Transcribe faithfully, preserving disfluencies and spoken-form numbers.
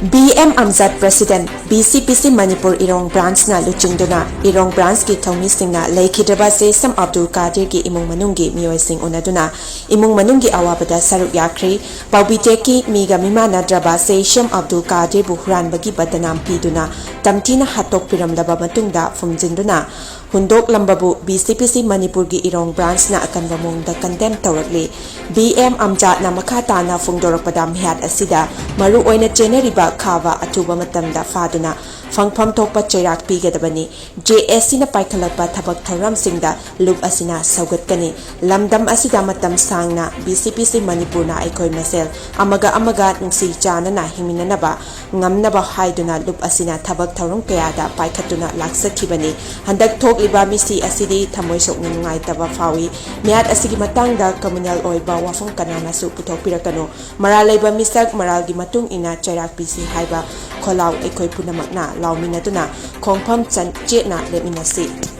B M Amjad, President, B C P C Manipur Irong Branch ꯅ ꯂꯨꯆꯤꯡꯗꯨꯅ Irong Branch ꯀꯤ ꯊꯧꯃꯤꯁꯤꯡꯅ ꯂꯩꯈꯤꯗ꯭ꯔꯕ ꯁꯦ ꯁꯦꯝ ꯑꯕꯗꯨꯜ ꯀꯥꯗꯤꯔꯒꯤ ꯏꯃꯨꯡ ꯃꯅꯨꯡꯒꯤ ꯃꯤꯑꯣꯏꯁꯤꯡ ꯎꯅꯗꯨꯅ ꯏꯃꯨꯡ ꯃꯅꯨꯡꯒꯤ ꯑꯋꯥꯕꯗ ꯁꯔꯨꯛ ꯌꯥꯈ꯭ꯔꯤ꯫ ꯄꯥꯎꯕꯤꯆꯦꯛꯀꯤ ꯃꯤꯒ ꯃꯤꯃꯥꯟꯅꯗ꯭ꯔꯕ ꯁꯦ ꯁꯦꯝ ꯑꯕꯗꯨꯜ ꯀꯥꯗꯤꯔꯕꯨ ꯍꯨꯔꯥꯟꯕꯒꯤ ꯕꯗꯅꯥꯝ ꯄꯤꯗꯨꯅ ꯇꯝꯊꯤꯅ ꯍꯥꯠꯇꯣꯛꯄꯤꯔꯝꯂꯕ ꯃꯇꯨꯡꯗ ꯐꯨꯝꯖꯤꯟꯗꯨꯅ ꯍꯨꯟꯗꯣꯛꯂꯝꯕꯕꯨ B C P C ꯃꯅꯤꯄꯨꯔꯒꯤ ꯏꯔꯣꯡ branch ꯅ ꯑꯀꯟꯕ ꯃꯑꯣꯡꯗ condemn ꯇꯧꯔꯛꯂꯤ꯫ B M ꯑꯝꯖꯥꯗꯅ ꯃꯈꯥ ꯇꯥꯅ ꯐꯣꯡꯗꯣꯔꯛꯄꯗ ꯃꯤꯍꯥꯠ ꯑꯁꯤꯗ ꯃꯔꯨ ꯑꯣꯏꯅ ꯆꯦꯟꯅꯔꯤꯕ ꯈꯥꯕ ꯑꯊꯨꯕ ꯃꯇꯝꯗ ꯐꯥꯗꯨꯅ ꯐꯪꯐꯝ ꯊꯣꯛꯄ ꯆꯩꯔꯥꯛ ꯄꯤꯒꯗꯕꯅꯤ꯫ J S C ꯅ ꯄꯥꯏꯈꯠꯂꯛꯄ ꯊꯕꯛ ꯊꯧꯔꯝꯁꯤꯡꯗ ꯂꯨꯞ ꯑꯁꯤꯅ ꯁꯧꯒꯠꯀꯅꯤ꯫ ꯂꯝꯗꯝ ꯑꯁꯤꯗ ꯃꯇꯝ ꯁꯥꯡꯅ B C P C ꯃꯅꯤꯄꯨꯔꯅ ꯑꯩꯈꯣꯏ ꯃꯁꯦꯜ ꯑꯃꯒ ꯑꯃꯒ ꯅꯨꯡꯁꯤ ꯆꯥꯟꯅꯅ ꯍꯤꯡꯃꯤꯟꯅꯅꯕ ꯉꯝꯅꯕ ꯍꯥꯏꯗꯨꯅ ꯂꯨꯞ ꯑꯁꯤꯅ ꯊꯕꯛ ꯊꯧꯔꯝ ꯀꯌꯥꯗ ꯄꯥꯏꯈꯠꯇꯨꯅ ꯂꯥꯛꯆꯈꯤꯕꯅꯤ꯫ ꯍꯟꯗꯛ ꯊꯣꯛꯂꯤꯕ ꯃꯤꯁꯤ ꯑꯁꯤꯗꯤ ꯊꯃꯣꯏ ꯁꯣꯛꯅ ꯅꯨꯡꯉꯥꯏꯇꯕ ꯐꯥꯎꯏ꯫ ꯃꯤꯍꯥꯠ ꯑꯁꯤꯒꯤ ꯃꯇꯥꯡꯗ communal ꯑꯣꯏꯕ ꯋꯥꯐꯝ ꯀꯅꯥꯅꯁꯨ ꯄꯨꯊꯣꯛꯄꯤꯔꯛꯀꯅꯨ꯫ ꯃꯔꯥꯜ ꯂꯩꯕ ꯃꯤꯁꯛ ꯃꯔꯥꯜꯒꯤ ꯃꯇꯨꯡ ꯏꯟꯅ ꯆꯩꯔꯥꯛ ꯄꯤꯁꯤ ꯍꯥꯏꯕ ꯈꯣꯜꯂꯥꯎ ꯑꯩꯈꯣꯏ ꯄꯨꯝꯅꯃꯛꯅ ꯂꯥꯎꯃꯤꯟꯅꯗꯨꯅ ꯈꯣꯡꯐꯝ ꯆꯟ-, ꯆꯦꯠꯅ ꯂꯦꯞꯃꯤꯟꯅꯁꯤ꯫